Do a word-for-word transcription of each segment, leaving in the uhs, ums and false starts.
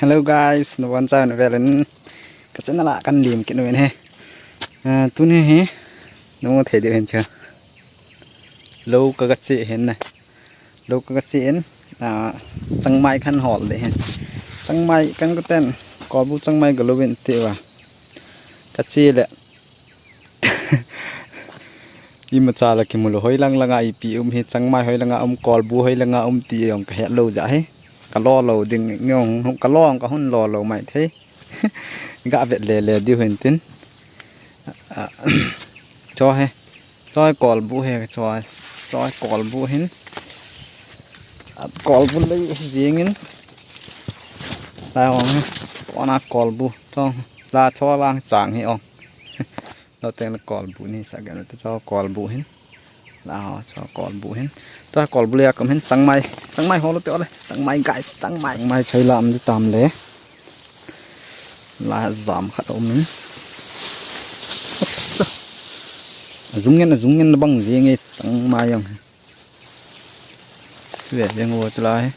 Hello guys, nabonchauvin velin ka channel a kan lim kit uvin ahi. Ah, tuni hi namu thei diu hin chu. Lou ka ga che hin na. Lou ka ga che in, ah, changmai kan hol ding ahi. Changmai kan ko ten, kolbu changmai ga lou in ti uva. Ka che le. Imacha la kimu lou, hoilang langa ipi um hi, changmai hoilanga um, kolbu hoilanga um ti jong ka het lou jeh ahi. Ka lo lou ding, ka lo, ka hung lo lou mai thei. Ga vet le le diu hin tin. Ah, cho he. Cho he kolbu he, cho he. Cho he kolbu hin. Ah, kolbu lei jing in. Lai ong he. Kona kolbu. Cho. La cho lang chang hi ong. Lo teng le kolbu ni sa gan te cho kolbu hin. La ho cho kolbu hin. Ta kolbu le akum hin changmai. Changmai ho lo te ole. Changmai guys, changmai. Changmai chai lam di tam le. La jam khat um hin. Assa. Azung ngen, azung ngen bang jing e changmai jong. Ve jeng uva chulai.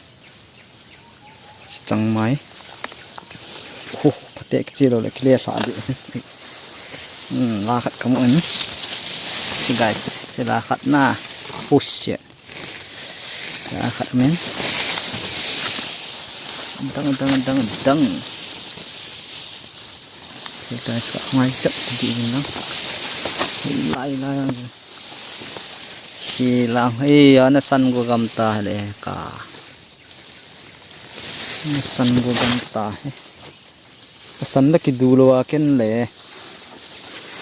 Changmai. Hu, pate kiche lou le kile lha di. Hmm, la khat kamu in. Chi guys, chi la khat na. Oh shit. La khat men. Dang, dang, dang, dang. Chi guys, ka mai chap di na. Lai, lai, lai. Hi lang, hi, ana san go gam ta le ka. Ana san go gam ta he. San le kidu lou a ken le.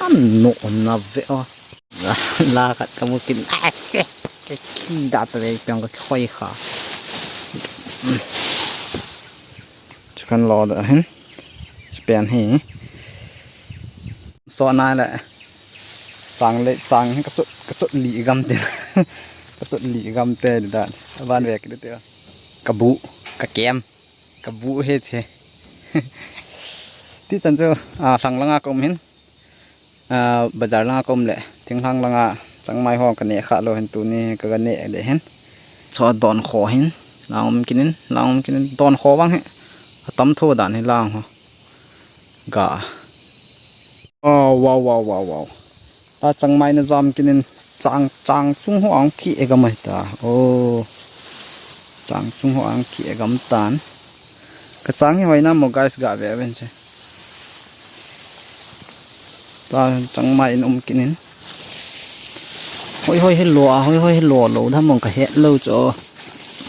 An no na ve o. La khat kamu kin. Ase. Ke ki da ta ve pyang ka khoi kha. Chikan lo da hin. Chipen hi. So na le. Chang le, chang hi ka chut, ka chut li gam te. Ka chut li gam te da. Ban ve ki te. Ka bu, ka kem. Ka bu he che. Ti chan chu, a, lhang langa ka um hin. A, bazar langa ka um le. Thinglhang langa changmai ho ka ne kha lou hin tuni ka ga ne le hin. Cho don kho hin. Lang um kinin, lang um kinin. Don kho vang he. A tam tho dan hi lang ho. Ga. Oh, wow, wow, wow, wow. Ta changmai na jam kinin chang, chang chung ho ang ki e gam ai ta. Oh. Chang chung ho ang ki e gam tan. Ka chang hi hoina mo guys ga ve ven che. Ta changmai in um kinin. Hoi hoi he lo a, hoi hoi he lo lo da mong ka het lou cho.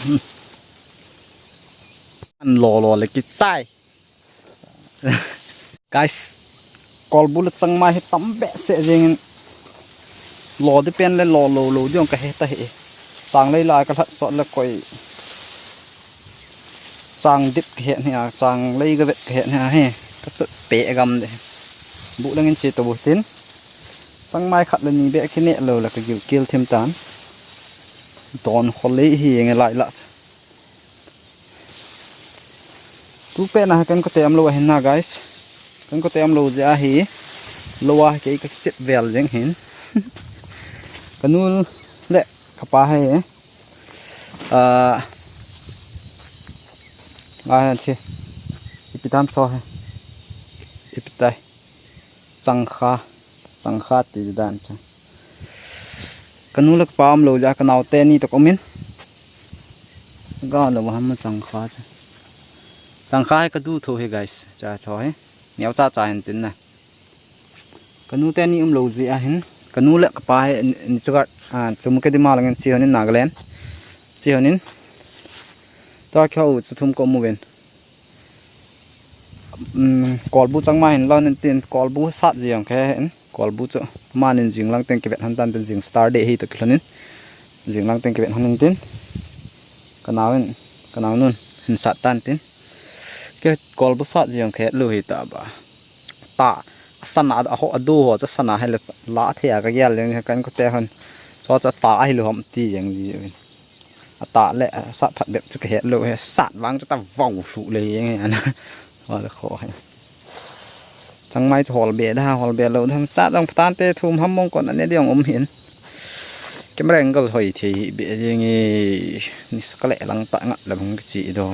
Hmm. An lo lo le ki chai. Guys, kolbu le changmai hi tam behseh jeng in lo di pen le lo lo lo di ong ka he ta hi. Chang lei lai ka lhat sot le koi. Chang dip ka he ni a, chang lei ka vet ka he ni a he. Ka chut pe gam de. Bu leng in che to bu tin. Changmai khat le ni be ki ne lo le ka gil kil thim tan. Don kho lei hi nge lai la. Tu pe na kan ko tem lo hin na guys. Kan ko tem lo je a hi. Lo a ke ka chep vel jeng hin. Ka nu le ka pa he. Ah. Ngai han che. Ipi tam so he. Ipi tai. Changkha. Changkha ti dan cha. Ka nu le ka pa um lo ja ka nau te ni to ka um in. Ga lo ham changkha cha. Changkha he ka du tho he guys. Cha cho he. Neo cha cha hin tin na. Ka nu te ni um lo ji a hin. Ka nu le ka pa he ni, ni chu ka, a, chu mu ke di ma lang in chi hon in Nagaland. Chi hon in. Ta kya u chu thum ko mu ven. Um, kolbu changmai hin lo nin tin kolbu sat ji ang khe hin. Kolbu chu manin jing lang teng kivet han tan tin jing star de hi to kilhonin. Jing lang teng kivet han tin. Ka nau in, ka nau nun hin sat tan tin. Ke kolbu sat ji ang khe lo hi ta ba. Ta, sana a ho, a du ho, cha sana he le la the a ka gel leng he kan ko te hon. Cho cha ta a hi lo ham ti yang ji uvin. A ta le, a sat phat bep cha ka he lo he, sat vang cha ta vau su le yang he ana. Wa le kho he. Changmai cha hol be da, hol be lo da, sat dong patan te thum ham mong kon ane diong um hin. Camera angle hoi thei hi be jing e, ni sa ka le lang ta ngat le bang chi do.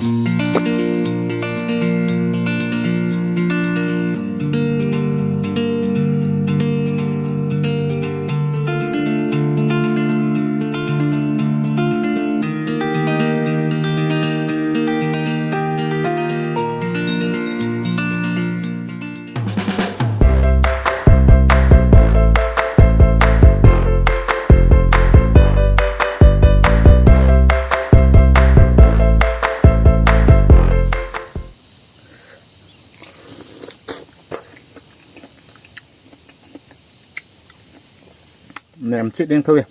Nem chit ding thou e.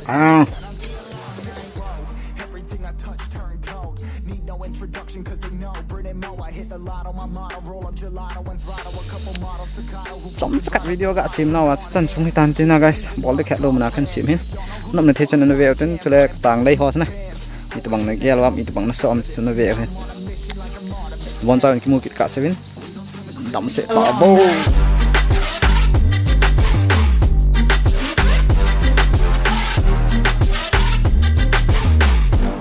Ah. Chomcha khat video kasem nauva chan chung hitan tina guys. Bol ding khat lou muna kahin sem hin. Nopna thei chan nana ve uvin tin chule chang lei ho na. Itobang nagel uvam, itobang naso uvam chu nave uvin. Boncha in kimu kit kahse uvin. Damsel tah bou.